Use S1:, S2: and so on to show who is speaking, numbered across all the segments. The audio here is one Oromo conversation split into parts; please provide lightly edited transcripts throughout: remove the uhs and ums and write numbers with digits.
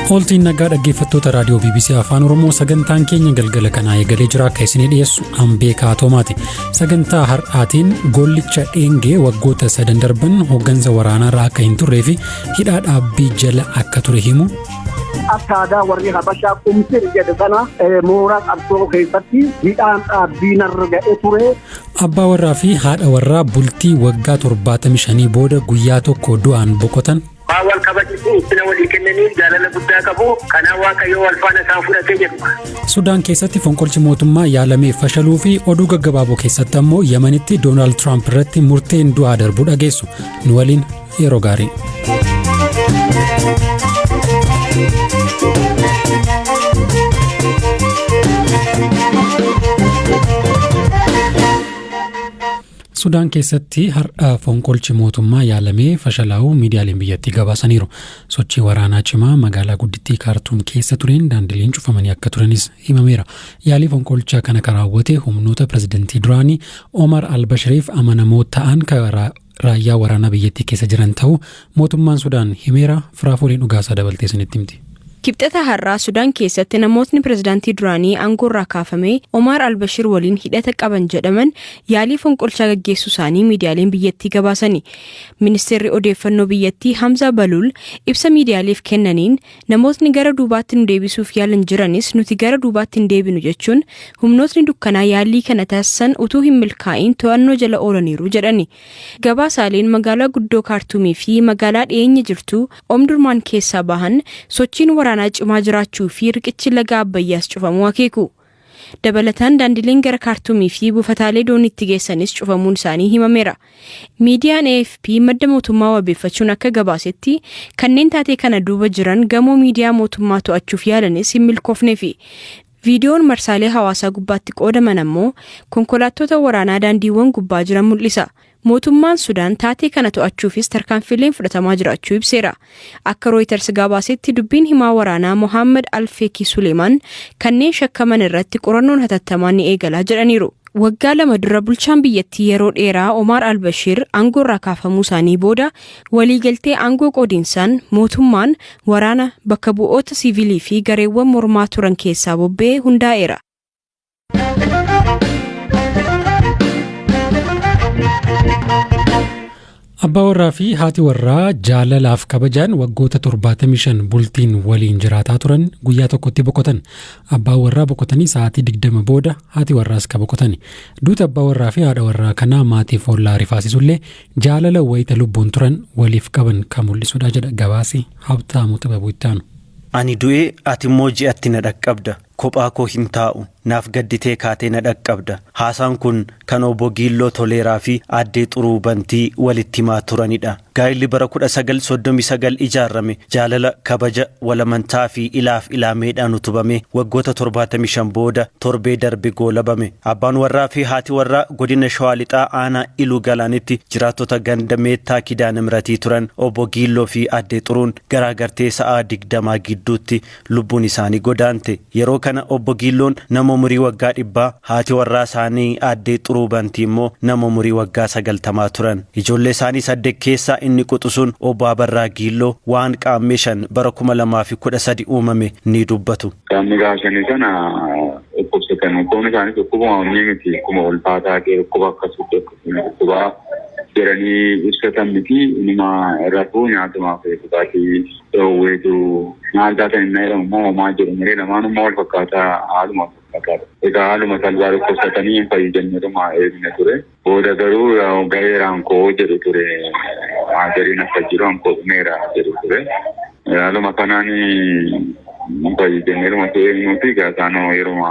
S1: Ooltiin nagaa dhaggeeffattoota raadiyoo BBC Afaan Oromoo sagantaan keenya galgala kanaa eegalee jira akka isinii dhiyeessu Ambeekaa Toomaati. Sagantaa har'aatiin gollicha dheengee waggoota sadan darban hooggansa waraanaarra akka hin turree fi hidhaa dhaabbii jala akka ture himu.
S2: Akka aadaa warri Habashaa qumxir jedhe sana mooraa qabsoo keessatti hidhaan dhaabbii narra ga'e ture.
S1: Abbaa warraa fi haadha warraa bultii waggaa 75 booda guyyaa tokko du'aan boqotan.
S3: Waan wal kabajuuf ulfina walii kennaniif jaalala guddaa qabu. Kanaaf Waaqayyo wal faana isaan fudhate jedhu.
S1: Sudaan keessatti fonqolchi mootummaa yaalamee fashaluu fi oduu gaggabaaboo keessatti ammoo Yamanitti Doonaald Tiraamp irratti murteen du'aa darbuu dhageessu. Nu waliin yeroo gaarii. Sudaan keessatti har'a fonqolchi mootummaa yaalamee fashalaa'uu miidiyaaleen biyyattii gabaasaniiru. Sochii waraanaa cimaa magaalaa guddittii Kaartuum keessa tureen daandileen cufamanii akka turanis himameera. Yaalii fonqolcha kana kan raawwate humnoota pirezidantii duraanii Omar al-Bashiriif amanamoo ta'an raayyaa waraanaa biyyattii keessa jiran ta'uu mootummaan Sudaan himeera. Firaafooliin Dhugaasaa dabaltee isinitti himti.
S4: Kibxata har'aa Sudaan keessatti namootni pirezidaantii duraanii aangoorraa kaafame Omaar Albashir waliin hidhata qaban jedhaman yaalii fonqolchaa gaggeessuu isaanii miidiyaaleen biyyattii gabaasani. Ministeerri odeeffannoo biyyattii Hamzaa Baluul ibsa miidiyaaleef kennaniin namootni gara duubaatti nu deebisuuf yaalan jiranis nuti gara duubaatti hin deebinu jechuun humnootni dukkanaa yaalii kana taasisan utuu hin milkaa'iin to'annoo jala oolaniiru jedhani. Gabaasaaleen magaalaa guddoo Kaartuumii fi magaalaa dhiyeenya jirtu Omdurmaan keessaa bahan sochiin waraanaa cimaa jiraachuu fi riqichi laga Abbayyaas cufamuu akeeku. Dabalataan daandileen gara Kaartuumii fi buufataalee dooniitti geessanis cufamuun isaanii himameera. Miidiyaan AFP madda mootummaa wabeeffachuun akka gabaasetti kanneen taatee kana duuba jiran gamoo miidiyaa mootummaa to'achuuf yaalanis hin milkoofneefi. Viidiyoon marsaalee hawaasaa gubbaatti qoodaman ammoo konkolaattota waraanaa daandiiwwan gubbaa jiran mul'isa. Mootummaan Sudaan taatee kana to'achuufis tarkaanfiileen fudhatamaa jiraachuu ibseera. Akka Rooyiters gabaasetti dubbiin himaa waraanaa Mohaammad Alfeekii Suleemaan kanneen shakkaman irratti qorannoon hatattamaa ni eegala jedhaniiru. Waggaa 2 dura bulchaan biyyattii yeroo dheeraa Omaar Albashiir aangoorraa kaafamuu isaanii booda waliigaltee aangoo qoodiinsaan mootummaan waraana, bakka bu'oota siivilii fi gareewwan mormaa turan keessaa bobba'e hundaa'eera.
S1: Abbaa warraa fi haati warraa jaalalaaf kabajaan waggoota 75 bultiin waliin jiraataa turan guyyaa tokkotti boqotan. Abbaan warraa boqotanii sa'aatii 20 booda haati warraas ka boqotani. Duuti abbaa warraa fi haadha warraa kanaa maatiif ollaa rifaasisullee jaalala wayita lubbuun turan waliif qaban kan mul'isudha jedha gabaasi Habtaamuu Xibabuu itti aanu.
S5: Ani du'ee atimmoo ji'atti na dhaqqabda. Kophaa koo hin taa'u. Naaf gadditee kaatee na dhaqqabda. Haasaan kun kan Obbo Giilloo Toleeraa fi Aaddee Xuruu Bantii walitti himaa turanidha. Gaa'illi bara 1939 ijaarrame jaalala, kabaja, walamantaa fi ilaaf ilaameedhaan utubamee waggoota 75 booda torbee darbe goolabame. Abbaan warraa fi haati warraa Godina Shawaa Lixaa Aanaa Iluu Galaanitti jiraattota ganda Meettaa Kidaanamiratii turan Obbo Giilloo fi Aaddee Xuruun garaagartee sa'aa 20 gidduutti lubbuun isaanii godaante. Yeroo kana Obbo Giilloon nama umurii waggaa dhibbaa, haati warraa isaanii Aaddee Xuruu Bantii immoo nama umurii waggaa sagaltamaa turan. Ijoollee isaanii saddet keessaa inni quxusuun Obbo Abarraa Giilloo waan Qaammee 5 bara 2013 uumame ni dubbatu.
S6: Qaammee gaafa shanii sana dhukkubsatan. Dhukkubni isaanii dhukkubuma onnee miti. Dhukkuba ulfaataa ta'e dhukkuba akkasitti akkasuma dhukkuba jedhanii ibsatan miti. Inuma rafuu nyaatumaaf dhugaatii dhoowweetu maal taatan inni jedhamu immoo homaa jedhu malee lamaanummaa wal fakkaataa haaluma wal fakkaataadha. Egaa haaluma salphaa dhukkubsatanii hin fayyu jenneetuma eegne ture. Booda garuu ga'eera ankoo jedhu ture. Maazariin akka jiru ankoo dhumeera jedhu ture. Haaluma kanaan hin fayyu jenneetuma eegnuufi egaa isaanoo yeruma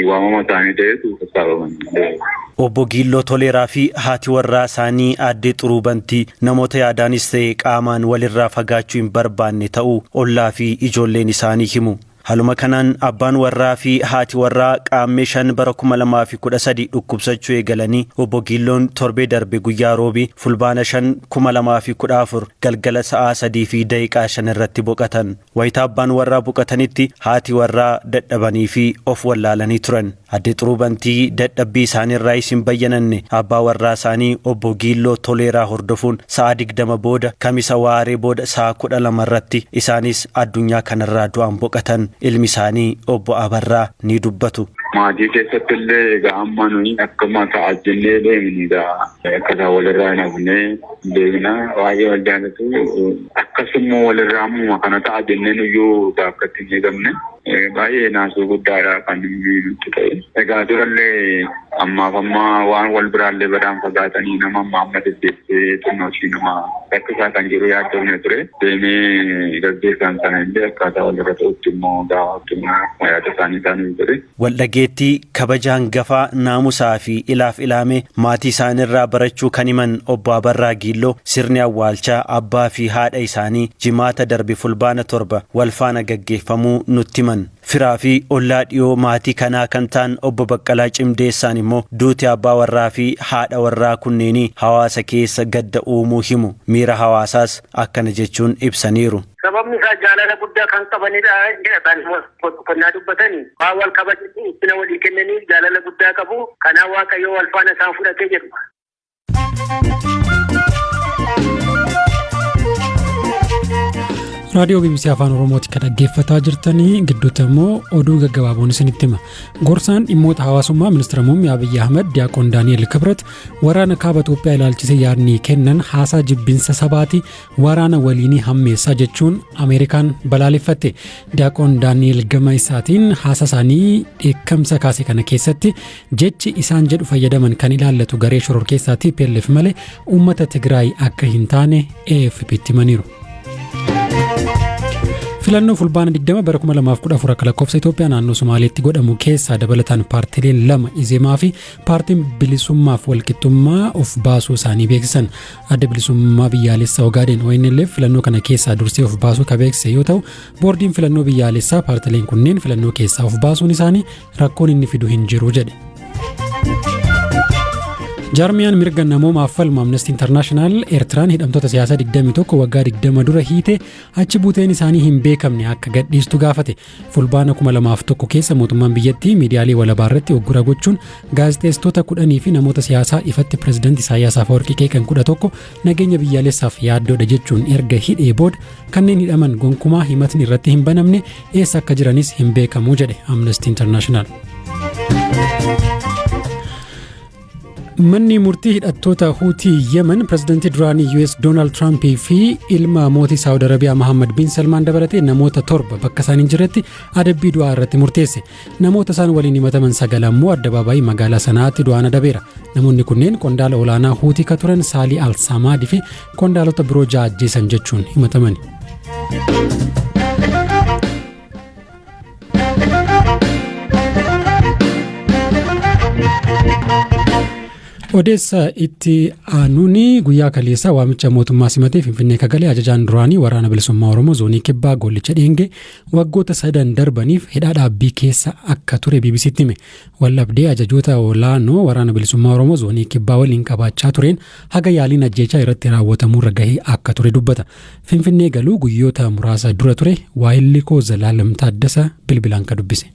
S6: waamama isaanii ta'etu sassaabamanii.
S5: Obbo Giilloo Toleeraa fi haati warraa isaanii Aaddee Xuruu Bantii namoota yaadaanis ta'e qaamaan walirraa fagaachuu hin barbaanne ta'uu ollaa fi ijoolleen isaanii himu. Haaluma kanaan abbaan warraa fi haati warraa Qaammee 5 bara 2013 dhukkubsachuu eegalanii obbo Giilloon torbee darbe guyyaa roobii Fulbaana 5 2014 galgala sa'aa 3:05 irratti boqotan. Wayitaa abbaan warraa boqotanitti haati warraa dadhabanii fi of wallaalanii turan. Aadde Xuruubantii dadhabbii isaaniirraa isin bayyananne abbaa warraa isaanii obbo Giilloo Toleeraa hordofuun sa'a 20 booda Kamisa waaree booda sa'a 12 irratti isaanis addunyaa kanarraa du'aan boqotan. Ilmi isaanii obbo Abarraa ni dubbatu.
S6: Maatii keessatti illee egaa amma nuyi akkuma ta'a jennee deemni egaa akka isaan walirraa hin hafne deemna, baay'ee wal jaalatu. Akkasummoo walirraa ammuma kana ta'a jennee nuyyuu akka itti hin eegamne baay'ee naasuu guddaadha kan inni nutti ta'e. Egaa durallee ammaaf amma waan wal biraallee badaan fagaatanii nama amma amma deddeebisee xinnoo ishii nama rakkisaa kan jiru yaaddoofne ture. Deemee gaggeessaan sana illee akkaataa walirra ta'utti immoo gaafatti immoo yaada isaanii isaanii ture.
S5: Waldhageettii kabaja hangafaa, naamusaa fi ilaaf ilaamee maatii isaaniirraa barachuu kan himan obbo Abarraa Giilloo, sirni awwaalchaa abbaa fi haadha isaanii Jimaata darbe Fulbaana 7 wal faana gaggeeffamuu nutti himan. Firaa fi ollaa dhiyoo maatii kanaa kan ta'an obbo Baqqalaa Cimdeessaan immoo duuti abbaa warraa fi haadha warraa kunneenii hawaasa keessa gadda uumuu himu. Miira hawaasaas akkana jechuun ibsaniiru.
S3: Sababni isaa jaalala guddaa kan qabanidha jedhan uffannaa dubbatanii. Waan wal kabajanii ulfina walii kennanii jaalala guddaa qabu. Kanaaf Waaqayyo wal faana isaan fudhatee jedhu.
S1: Raadiyoo BBC Afaan Oromooti kan dhaggeeffataa jirtanii. Gidduutti immoo oduu gaggabaaboon isinitti hima. Gorsaan dhimmoota hawaasummaa ministeera muummee Abiyyi Ahmad, Diyaaqoon Daani'el Kibrat, waraana kaaba Itoophiyaa ilaalchisee yaadni kennan haasaa jibbinsa sabaati, waraana waliinii hammeessaa jechuun Ameerikaan balaaleffatte. Diyaaqoon Daani'el gama isaatiin haasaa isaanii dheekkamsa kaase kana keessatti jechi isaan jedhu fayyadaman kan ilaallatu garee shororkeessaa TPLF malee uummata Tigraay akka hin taane AFP'tti himaniiru. Filannoo Fulbaana 20 bara 2014 akka lakkoofsa Itoophiyaa naannoo Somaaleetti godhamu keessaa dabalataan paartileen lama, Izemaa fi Paartiin Bilisummaaf Walqixxummaa, of baasuu isaanii beeksisan. Adda Bilisummaa Biyyaalessaa Ogaadeen, ONLF, filannoo kana keessaa dursee of baasuu kan beeksise yoo ta'u, boordiin filannoo biyyaalessaa paartileen kunneen filannoo keessaa of baasuun isaanii rakkoon inni fidu hin jiru jedhe. Jaarmiyaan mirga namoomaaf falmu Amnesty International Eertiraan hidhamtoota siyaasaa 21 waggaa 20 dura hiite achi buuteen isaanii hin beekamne akka gadhiistu gaafate. Fulbaana 2001 keessa mootummaan biyyattii miidiyaalee walabaa irratti uggura gochuun gaazexeessitoota 10 fi namoota siyaasaa ifatti pirezidaantii Isaayyaas Afwerqii qeeqan 11 nageenya biyyaalessaaf yaaddoodha jechuun erga hidhee booda, kanneen hidhaman gonkumaa himatni irratti hin banamne, eessa akka jiranis hin beekamu jedhe Amnesty International. Manni murtii hidhattoota Huutii Yemen pirezidantii duraanii US Doonaald Tiraampii fi ilma mootii Saawud Arabiyaa Mohammad bin Salmaan dabalatee namoota torba bakka isaan hin jirretti adabbii du'aa irratti murteesse. Namoota isaan waliin himataman sagal ammoo addabaabaayii magaalaa sanaatti du'aan adabeera. Namoonni kunneen qondaala olaanaa Huutii ka turan Saalii Al-Samaadii fi qondaalota biroo ja'a ajjeesan jechuun himataman. Odeessa itti aanuun, guyyaa kaleessaa waamicha mootummaa simatee Finfinnee kagalee ajajaan duraanii Waraana Bilisummaa Oromoo zoonii Kibbaa Gollicha Dheengee waggoota sadan darbaniif hidhaa dhaabbii keessa akka ture BBCtti hime. Waldhabdee ajajoota olaanoo Waraana Bilisummaa Oromoo zoonii Kibbaa waliin qabaachaa tureen haga yaaliin ajjeechaa irratti raawwatamuurra gahee akka ture dubbata. Finfinnee galuu guyyoota muraasa dura ture waayilli koo Zalaalam Taaddasa bilbilaan ka dubbise.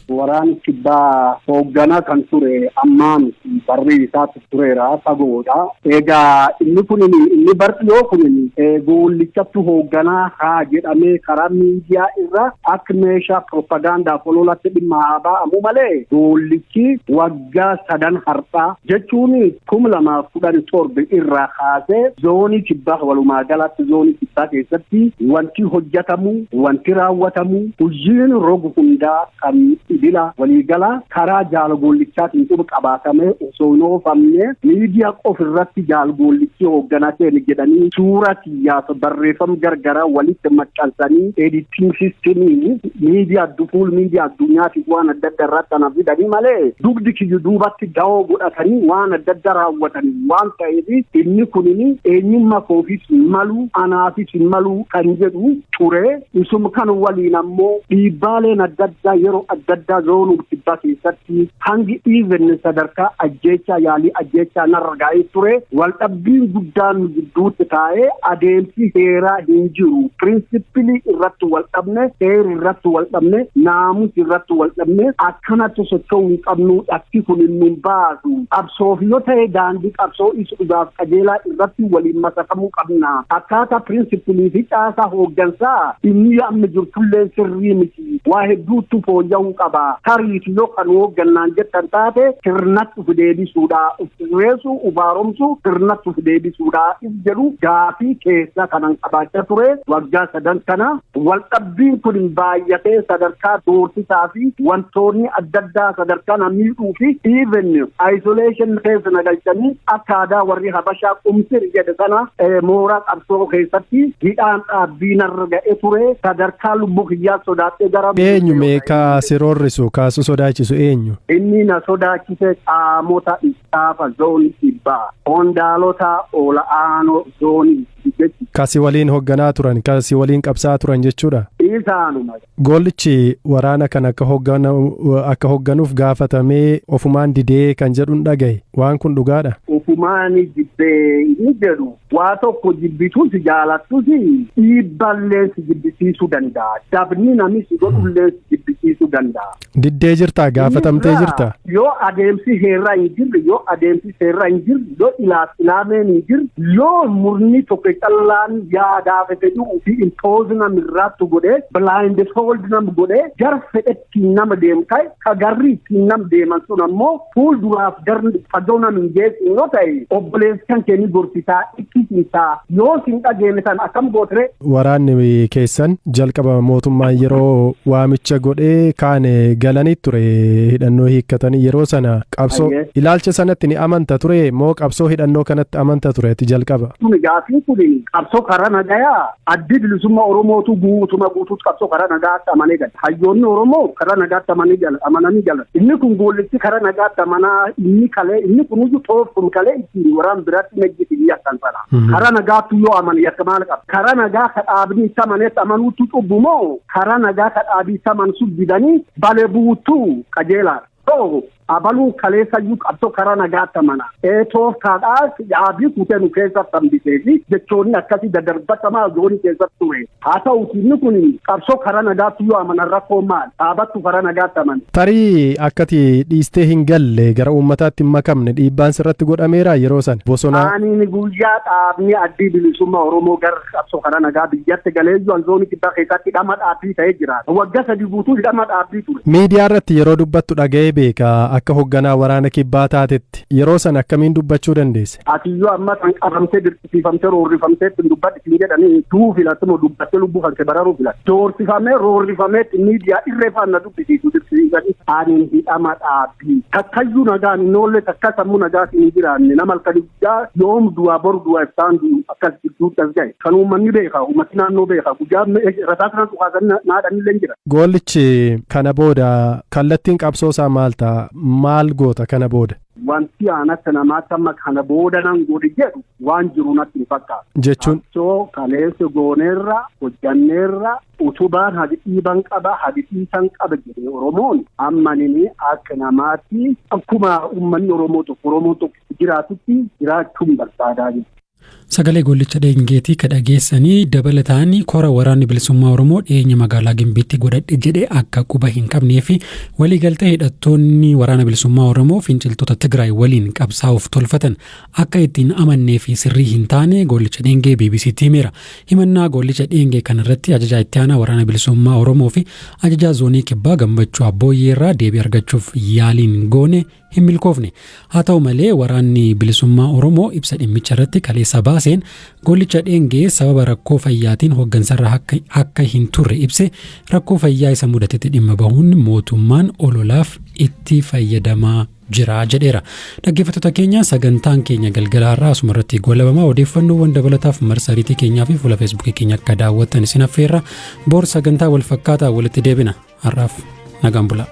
S2: Waraanni Kibbaa hoogganaa kan ture ammaa miti, barri isaatti tureera, fagoodha. Egaa inni kun, inni barxiyoo kun, Goollichatti hoogganaa haa jedhamee karaa miidiyaa irra akka meeshaa propagaandaaf ololatti dhimma haa ba'amu malee, Goollichi waggaa sadan har'aa jechuun 2017 irraa kaasee zoonii Kibbaa, walumaa galatti zoonii Kibbaa keessatti wanti hojjetamu, wanti raawwatamu, hojiin rogu hundaa kan Idila waliigalaa karaa jaalgoollichaatiin quba qabaatamee osoo hin oofamne, miidiyaa qof irratti jaalgoollichi hoogganaa keenya jedhanii suura kiyyaaf barreeffama gargaraa walitti maxxansanii, editing systemiin miidiyaa fuul miidiyaa addunyaatiif waan adda addaa irratti ana fidanii malee, dugdi kiyyu duubatti da'oo godhatanii waan adda addaa raawwatanii waan ta'eef, inni kunin eenyummaa koofis malu, anaafis malu kan jedhu ture. Isuma kan waliin ammoo dhiibbaaleen adda addaa yeroo adda addaa zoonuu kibbaa keessatti hangi even sadarkaa ajjeechaa, yaalii ajjeechaa narra ga'ee ture. Waldhabbiin guddaan gidduutti taa'ee adeemsi seeraa hin jiru. Principle irratti wal dhabne, seera irratti wal dhabne, naamusa irratti wal dhabne. Akkanatti socho'uu hin qabnu, dhakki kun nun baasu. Qabsoof yoo ta'e, daandii qabsoo isa dhugaaf qajeelaa irratti waliin masakamuu qabna. Akkaataa principle fi caasaa hooggansaa inni amma jirtullee sirrii miti, waa hedduutu fooyya'uu qaba. Tariif yoo kan hooggannaan jettan taate, sirnatti uf deebisuudha, uf sirreessuu, uf haaromsuu, sirnatti uf deebisuudha if jedhu gaafii keessa kanan qabaachaa ture. Waggaa 3 kana waldhabbiin kun baay'atee sadarkaa doorsisaa fi wantoonni adda addaa sadarkaa na miidhuu fi even isolation keessa na galchanii, akka aadaa warri Habashaa qumsir jedhe sana, mooraa qabsoo keessatti hidhaan dhaabbii narra ga'e ture, sadarkaa lubbuu kiyyaa sodaadhee gara.
S7: Eenyu mee ka si roorrisu, kaasu sodaachisu eenyu?
S2: Inni na sodaachise qaamota istaafa zoonii kibbaa, qondaalota ol'aanoo zoonii.
S7: Kasi waliin hoogganaa turan, kasi waliin qabsaa turan jechuudha.
S2: Isaanuma.
S7: Goollichi waraana kan akka hoogganuuf gaafatamee ofumaan didee kan jedhuun dhagaye. Waan kun dhugaadha?
S2: Ofumaan jibbee inni jedhu, waa tokko jibbitus jaalattus dhiibballee si jibbisiisuu danda'a. Dabni namni si godhullee si jibbisiisuu danda'a.
S7: Diddee jirtaa? Gaafatamtee jirta?
S2: Yoo adeemsi heeraa hin jirre, yoo adeemsi seeraa hin jirre, yoo ilaameen hin jirre, yoo murni tokko callaan yaadaaf fedhii ofii impose nam irratti godhee, blindfold nam godhee, gar fedhetti nama deemu ta'e, ka garri ittiin nam deeman sun ammoo fuulduraaf gar fagoo nam hin geessu yoo ta'e, obboleessi kan kee ni gorsisaa, ittisiisaa, yoo sin dhageenye san akkam gootere?
S7: Waraanni keessan jalqaba mootummaan yeroo waamicha godhee kaane galanii ture, hidhannoo hiikkatanii. Yeroo sana qabsoo ilaalcha sanatti ni amanta ture moo qabsoo hidhannoo kanatti amanta ture ati jalqaba?
S2: Kun gaafiin kun qabsoo karaa nagayaa Addi Bilisummaa Oromootu guutuma guutuutti qabsoo karaa nagaatti amanee gala. Hayyoonni Oromoo karaa nagaatti amananii jala amananii galan. Inni kun goollichi karaa nagaatti amanaa inni kalee, inni kunuyyuu tooftum kalee ittiin waraan biratti nejjiti yakkan sana. Karaa nagaatti yoo amane yakka maal qaba? Karaa nagaa ka dhaabni itti amanetti amanuutu cubbu moo karaa nagaa ka dhaabii itti amansu didanii bale buutuu qajeelaadha? So abaluu kaleessayyuu qabsoo karaa nagaatti amana. Tooftaadhaas dhaabii kutee nu keessatti hambisee fi jechoonni akkasii daddarbatamaa zoonii keessatti ture. Haa ta'uti, inni kun qabsoo karaa nagaatti yoo amanan rakkoo maal? Dhaabattu karaa nagaatti amana.
S7: Tarii akkati dhiistee hin galle, gara uummataatti hin makamne dhiibbaan sirratti godhameera yeroo sana bosonaa.
S2: Ani guyyaa dhaabni Addii Bilisummaa Oromoo gara qabsoo karaa nagaa biyyatti galee jiru zoonii kibbaa keessatti hidhama dhaabbii ta'ee jira. Waggaa 3 guutuu hidhama dhaabbii ture.
S7: Miidiyaa irratti yeroo dubbattu dhaga'ee beeka, akka hoogganaa waraana kibbaa taatetti. Yeroo sana akkamiin dubbachuu dandeesse?
S2: Atiyyoo amma kan qabamtee, dirqisiifamtee, roorrifamtee ittiin dubbadhi siin jedhanii, duu filattu dubbattee lubbuu kan kee bararuu filatte? Doorsifamee, roorrifamee, miidiyaa irree faana dubbisiisu dirqisiisanii. Ani hidhama dhaabbii. Takkayyuu nagaan hin oolle, takka sammuu nagaatiin hin jiraanne, nama halkanii guddaa yoom du'aa, boru du'aa, iftaan du'u akkas gidduutti as ga'e. Kan uummanni beeka, uummati naannoo beeka, guyyaa rasaa kana dhukaasanii naadhanillee hin jira.
S7: Goollichi kana booda kallattiin qabsoo isaa maal ta'a? Maal goota kana booda?
S2: Wanti aan akka namaatti amma kana booda nan godhi jedhu waan jiru natti hin fakkaatu.
S7: Jechuun?
S2: Qabsoo kaleessa gooneerra, hojjanneerra, utubaan hadi dhiiban qaba, hadi dhiisan qaba jedhee Oromoon amma nini akka namaatti akkuma uummanni Oromoo tokko, Oromoon tokko jiraatutti jiraachuun barbaadaa jiru.
S1: Sagalee Goollicha Dheengeetii ka dhageessanii. Dabalataan kora Waraanni Bilisummaa Oromoo dhiyeenya magaalaa Gimbiitti godhadhe jedhe akka quba hin qabnee fi waliigaltee hidhattoonni Waraana Bilisummaa Oromoo finciltoota Tigraay waliin qabsaa'uuf tolfatan akka ittiin amannee fi sirrii hin taane Goollicha Dheengee BBCtti himeera. Himannaa Goollicha Dheengee kanarratti ajajaa itti aanaa Waraana Bilisummaa Oromoo fi ajajaa zoonii kibbaa Gammachuu Abbooyyee irraa deebii argachuuf yaaliin goone Hin milkoofne. Haa ta'u malee, Waraanni Bilisummaa Oromoo ibsa dhimmicha irratti kaleessa baaseen Goollicha Dheengee sababa rakkoo fayyaatiin hooggansarra akka hin turre ibse. Rakkoo fayyaa isa mudatetti dhimma bahuun mootummaan ololaaf itti fayyadamaa jira jedheera. Dhaggeeffattoota keenya, sagantaan keenya galgala har'aa asuma irratti goolabamaa. Odeeffannoowwan dabalataaf marsariitii keenyaa fi fuula Feesbuukii keenya akka daawwattan isin affeerra. Boor sagantaa wal fakkaataa walitti deebina. Har'aaf nagaan bulaa.